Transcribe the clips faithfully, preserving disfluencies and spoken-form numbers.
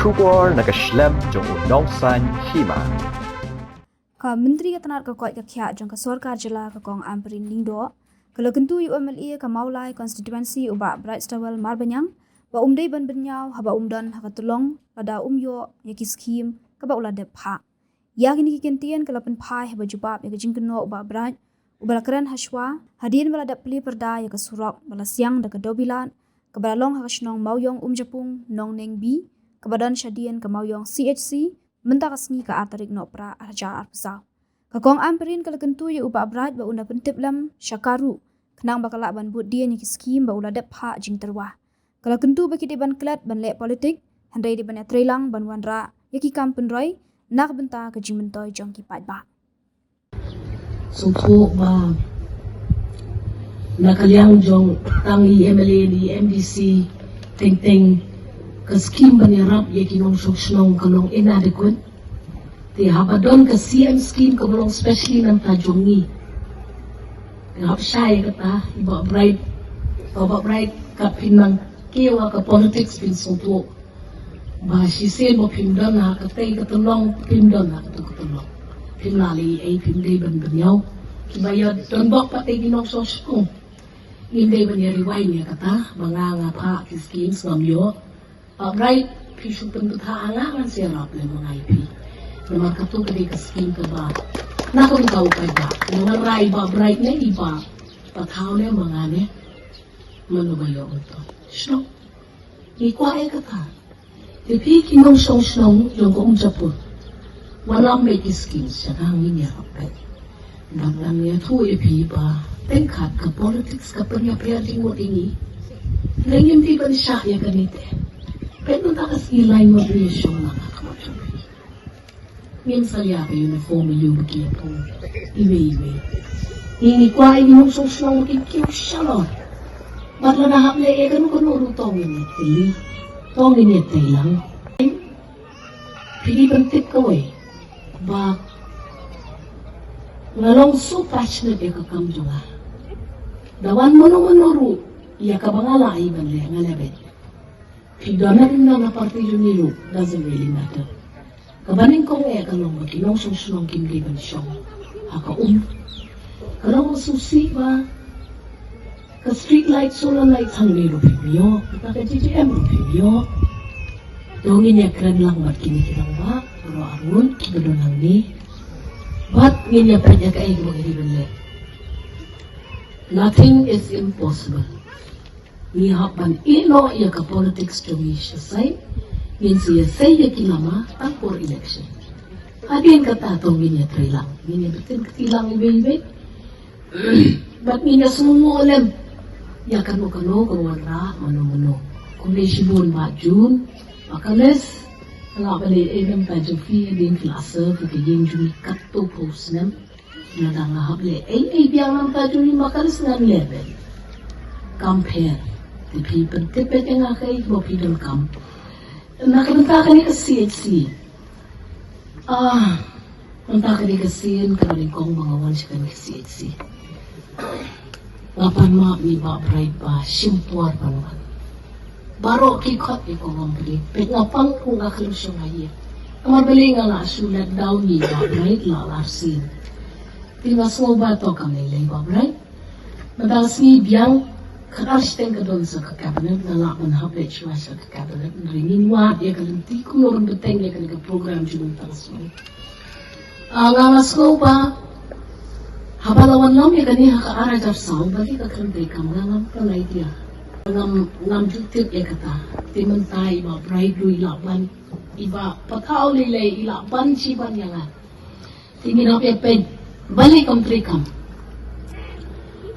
Khubor na ka shlem jong u Nongsaiñ Hima. Ka Myntri ka tnad ka koit ka khiah jong ka sorkar jylla ka Kong Ampareen Lyngdoh ka la kyntu ïa u M L A ka Mawlai constituency u Bah Brightstarwell Marbaniang ba um dei ban bynñiaw haba um don ha ka tyllong lada um ïoh ïa ki skhim kaba u la dep phah. Ïa kine ki kyntien ka la pynphai haba jubab ïa ka jingkynnoh u Bah Bright uba la kren ha shuwa hadien ba la dep plie pyrda ïa ka surok ba la siang da ka Dobilat kaba la long ha ka shnong Mawiong Umjapung Nongneng B kaba don shadien ka Mawiong C H C mynta ka sngi ka ar tarik Nohprah ar hajar arphew saw. Ka Kong Ampareen ka la kyntu ïa u Bah Bright ba un da pyntip lem sha ka ruh khnang ba ka lah ban bud dien ïa ki skhim ba u la dep phah jingtyrwa. Ka la kyntu ba ki dei ban klet ban leh politik hynrei dei ban ïatreilang ban wanrah ïa ki kam pynroi na ka bynta ka jingmyntoi jong ki paidbah. Sngewthuh ba na ka liang jong tang i M L A ne i M D C teng teng ka skhim ban ïarap ïa ki nongshong shnong ka long inadequate. Te haba don ka C M skhim kaba long specially na ka bynta jong ngi, nga hap shai kata i Bah Bright, i Bah Bright ka pynmang kiew ha ka politics phin sngewthuh ba shisien ba phim don ha katei ka tyllong phim don ha katei ka tyllong. Phim lah lei ei, phim dei ban bynñiaw. Kiba ïa don bok pat ei ki nongshong shnong. Ngim dei ban ïa rewind ïa kata ba nga nga phah ki schemes ngam ïoh. Bah Bright phi shu pynbthah ha nga ngan sa ïarap lem ma nga ïa phi. Namar kato ka dei ka scheme kaba na ka bynta u paidbah. Namar i Bah Bright ne i Bah Pathaw ne ma nga ne mano ba ïoh uto. Shnong. Ngi kwah ïa kata. Te phi ki nongshong shnong jong ka Umjapung, wat lam beit ki schemes sha ka, ngin ïarap beit. Bad ngan ïathuh ïa phi ba teng kat ka politics ka pynïapher jingmut ïa ngi. Lei ngim dei ban shah ïa kane te. Peit mynta ka sngi lai ngut ïa shong na ka khmat jong phi. Ngin salia ka uniform ïa u ba ki ïa pung iwei iwei. Ngi ngi kwah ïa ki nongshong shnong ba kin kiew shalor. Bad lada hap leh ïa kano kano ruh to ngin ïa tei. To ngin ïa tei lang. Phi dei ban tip kawei ba nga long so passionate ïa ka kam jong nga. Da wan mano mano ruh ïa kaba nga lah ïa ban leh nga leh beit. Phi don na ding na party jong ngi ruh doesn't really matter. Kaba nyngkong eh ka long ba ki nongshong shnong kim dei ban shong ha ka um. Ka long sngewsih ba ka street light, solar light hangne ruh phim ïoh, kata ka J J M ruh phim ïoh. To ngin ïa kren lang bad kine ki rangbah baroh arngut kiba don hangne. Bad ngin ïa peit ïa kaei kaba ngi dei ban leh. Nothing is impossible. Ngi hap ban ïeh noh ïa ka politics jong ngi sha side. Ngin sa ïa sei ïa ki lama tang por election. Hadien kata to ngin ïa trei lang, ngin ïa btin kti lang iwei iwei. Bad ngin ïa sngewnguh lem ïa kano kano ka wanrah mano mano. Kumne shibun Bah Jun, Bah Kalis, la ba leh ei mynta jong phi hadien phi la serve ïa ka ïing jong ngi katto phew snem. Lada nga hap leh ei ei biang na ka bynta jong i Bah Kalis ngan leh beit. Kam pher. Te phi pyntip beit ïa nga kaei ba phi donkam. Na ka bynta kane ka C H C. Ah, mynta kane ka sien kaba nyngkong ba nga wan sha kane ka C H C. Nga pan map ïa i Bah Bright ba shim por ban wan. Baroh ki khot ïa ka company. Peit nga pang kum nga khlem shong ha ïing. Namar balei nga la shu let down ïa i Bah Bright la arsien. Te nga sngew ba to kam lei lei Bah Bright. Mynta ka sngi biang khatar shiteng ka don sa ka cabinet, nga lah ban hap leit shuwa sha ka cabinet. Hynrei ngin wad ïa ka lynti kumno ban bteng ïa kane ka program jong mynta ka sngi. Ah, nga nga sngew ba haba la wanlam ïa kane ha ka ar hajar saw, ba dei ka kren treikam, nga ngam plan idea. Ngam ngam ju tip ïa kata. Te mynta i Bah Bright ruh i lah ban, i Bah Pathaw lei lei i lah ban shi ban ïa nga. Te ngin hap ïa peit balei kam treikam.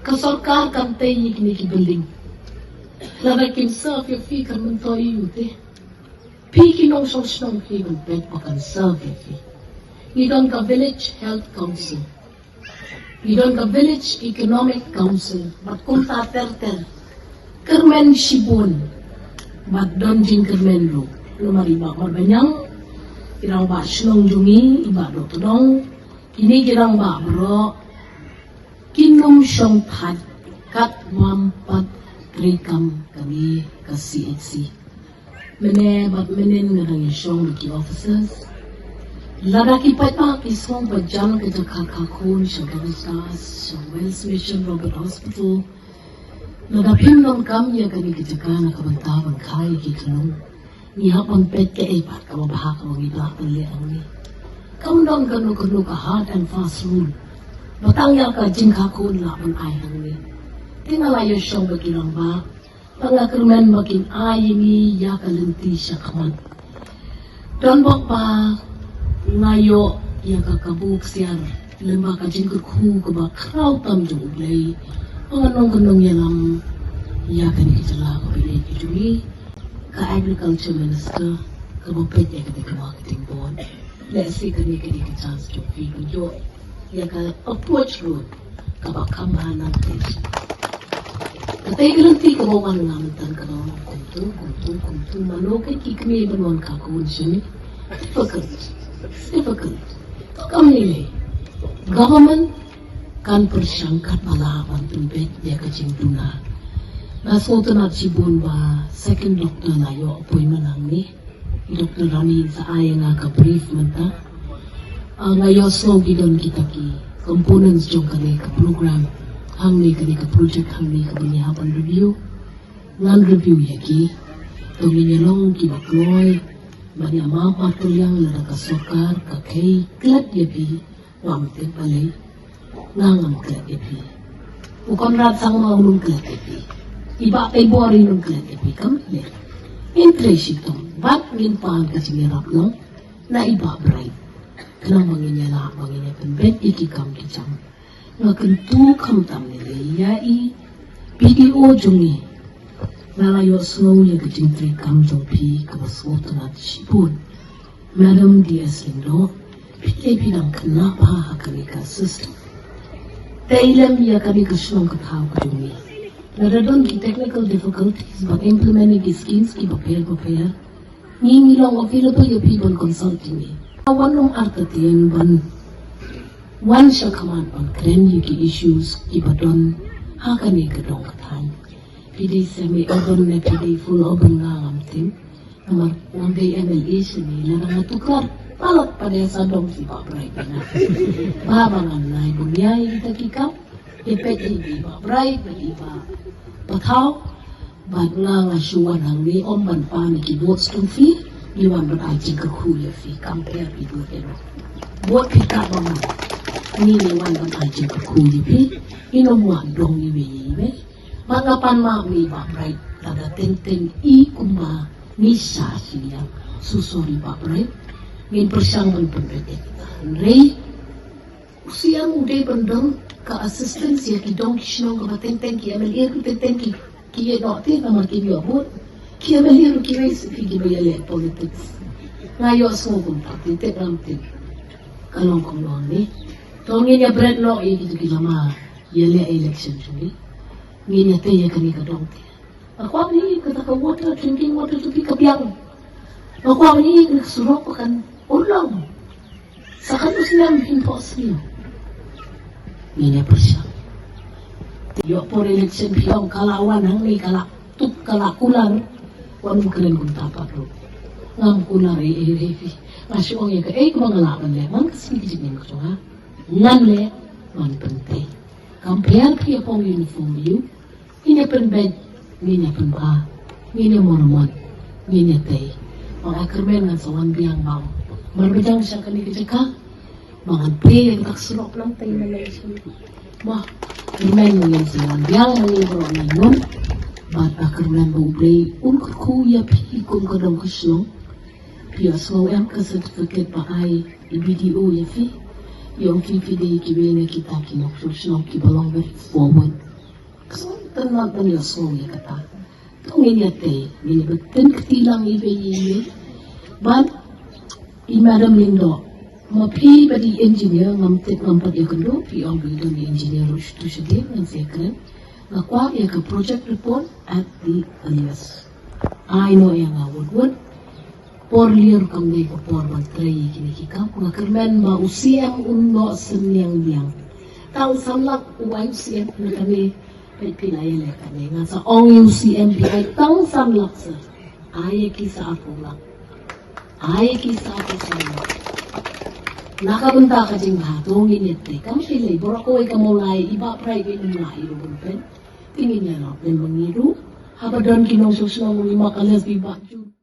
Ka sorkar kan tei ïa kine ki building. Lada kim serve ïa phi kan myntoi ïa u te. Phi ki nongshong shnong phi ban peit ba kan serve ïa phi. Ngi don ka Village Health Council. Ngi don ka Village Economic Council. Bad kumta ter ter. Kyrmen shibun. Bad don jingkyrmen ruh. Namar i Bah Marbaniang, i rangbah shnong jong ngi, i Bah Dohtdong, kine ki rangbah baroh kin ym shong thait katba ym pat treikam kane ka C H C. Mynne bad mynnin nga dang ïashong bad ki officers. Lada ki paidbah ki sngew ba jan ka jaka kha khun sha Douglas, sha Wales Mission Robert Hospital, lada phim donkam ïa kane ka jaka na ka bynta ban kha ïa ki khynnah, ngi hap ban peit kaei pat kaba bha kaba ngi lah ban leh hangne. Kam don kano kano ka hard and fast rule ba tang ïa ka jingkha khun lah ban ai hangne. Te nga la ïashong bad ki rangbah, ba nga kyrmen ba kin ai ïa ngi ïa ka lynti shakhmat. Don bok ba nga ïoh ïa ka kabu ksiar lyngba ka jingkyrkhu kaba khraw tam jong U Blei, ba nga nongkyndong ïalam ïa kane ka jylla kaba ïeit ka jong ngi, ka Agriculture Minister kaba peit ïa kane ka marketing board. Lehse kane ka dei ka chance jong phi ban ïoh ïa ka approach road kaba kham bha nangta. Kata ka lynti kaba wan nga mynta ka long kumtu, kumtu, kumtu, mano ka ki kmie ban wan kha khun shane. Difficult. It's difficult. To kam ne lei, government kan pyrshang katba lah ban pynbeit ïa ka jingduna. Nga sngewtynnat shibun ba second doctor la ïoh appointment hangne. Doctor Rani sa ai ïa nga ka brief mynta. Ah, nga ïohsngew ki don kita ki components jong kane ka program hangne, kane ka project hangne kaba ngi hap ban review. Ngan review ïa ki. To ngin ïa long kiba kloi ban ïa map markylliang lada ka sorkar ka khei klet ïa phi. Ngam tip balei. Nga ngam klet ïa phi. U Conrad Sangma un ym klet ïa phi. I Bah Teibor in ym klet ïa phi, kam leh. Ngin trei shitom bad ngin pan ka jingïarap noh na i Bah Bright. Khnang ba ngin ïa lah ba ngin ïa pynbeit ïa ki kam ki jam. Nga kyntu khamtam ne lei ïa i B D O jong ngi. Nga la ïohsngew ïa ka jingtrei kam jong phi kaba sngewtynnat shibun. Madam D S Lyngdoh, phi te phi dang khynnah bha ha kane ka system. Te lem ïa kane ka shnong ka thaw ka jong ngi. Lada don ki technical difficulties ban implement ïa ki schemes kiba pher ba pher, ngi ngi long available ïa phi ban consult ïa ngi. Wan ym artatien ban wan sha khmat ban kren ïa ki issues kiba don ha kane ka dong ka thaiñ. Phi dei semi urban ne phi dei full urban nga ngam tip. Namar ngam dei M L A shane, lada nga tuklar palat pat ïa sa dong phi Bah Bright ïa nga. Ba ba ngan nai bun ïa kita ki kam. Ïa peit ïa i Bah Bright bad i Bah Pathaw. Bad nga nga shu wan hangne ym ban pan ïa ki votes jong phi. Ngi wan ban ai jingkyrkhu ïa phi, kam pher phi vote ïa nga. Vote phi katba mon. Ngi ngi wan ban ai jingkyrkhu ïa phi. Ngin ym wad dong iwei ïa iwei. Ba nga pan map ïa i Bah Bright lada teng teng i kumba ngi sha shi liang. So sorry Bah Bright. Ngin pyrshang ban pynbeit ïa kita. Hynrei u C M u dei ban don ka assistance ïa ki dong ki shnong kaba teng teng ki M L A ruh teng teng ki, ki ïeh noh te namar kim ïoh vote. Ki M L A ruh kiwei seh phi kiba ïaleh politics. Nga ïohsngew kumta, te te ngam tip. Ka long kumno ne. To ngin ïa bret noh ïa kito ki lama ïaleh election jong ngi. Ngin ïa tei ïa kane ka dong te. Nga kwah ban ïohi kata ka water, drinking water jong phi ka biang. Nga kwah ban ïohi kane ka surok ba kan urlong. Sa katno snem phin thoh sniew. Ngin ïa pyrshang. Ïoh por election phi ong ka la wan hangne ka la tup ka la kular. Wan ym kren kumta pat ruh. Ngam kular ei ei ei phi. Nga shu ong ïa kaei kaba nga lah ban leh man ka sngi ka jingim ka jong nga. Ngan leh, ngan pyntei. Kam pher phi ïa phong uniform ïa u. Ngin ïa pynbeit, ngin ïa pynbha, ngin ïa mormon, ngin ïa tei. Ba nga kyrmen ngan sa wan biang bam. Mar ba jang sha kane ka jaka ba ngan plie ïa kata ka surok nangta ïa nalai sha. Ba kyrmen ngan sa wan biang ngan ïa baroh ngan ïa wan. Bad ba kyrmen ba U Blei un kyrkhu ïa phi kum ka dong ka shnong. Phi ïohsngew em ka certificate ba ai i B D O ïa phi. Ïa ong phi phi dei kiwei na kita ki nongshong shnong kiba long very forward. Ka sngewtynnat ban ïohsngew ïa kata. To ngin ïa tei, ngin ïa bteng kti lang iwei ïa iwei. Bad i Madam Lyngdoh, ma phi ba dei engineer, ngam tip, ngam pat ïakynduh, phi ong ba i don i engineer ruh shuh shuh, ngan sa ïakren. Nga kwah ïa ka project report at the earliest. Ai noh ïa nga wut wut. Por lier kam dei ka por ban trei ïa kine ki kam. Nga kyrmen ba u C M un noh synñiang biang. Tang san lak u ai u C M na kane. Peit phi la ïaleh kane. Ngan sa ong ïa u C M phi ai tang san lak sir. Ai ki sa arphew lak. Ai ki sa arphew lak. Na ka bynta ka jingbha to ngin ïa trei. Kam shai lei baroh kawei ka Mawlai i Bah Bright i ym lah ïa u ban pyn. Te ngin ïa lap lem ma ngi ruh. Haba don ki nongshong shnong u i Bah Kales bad i Bah Jun.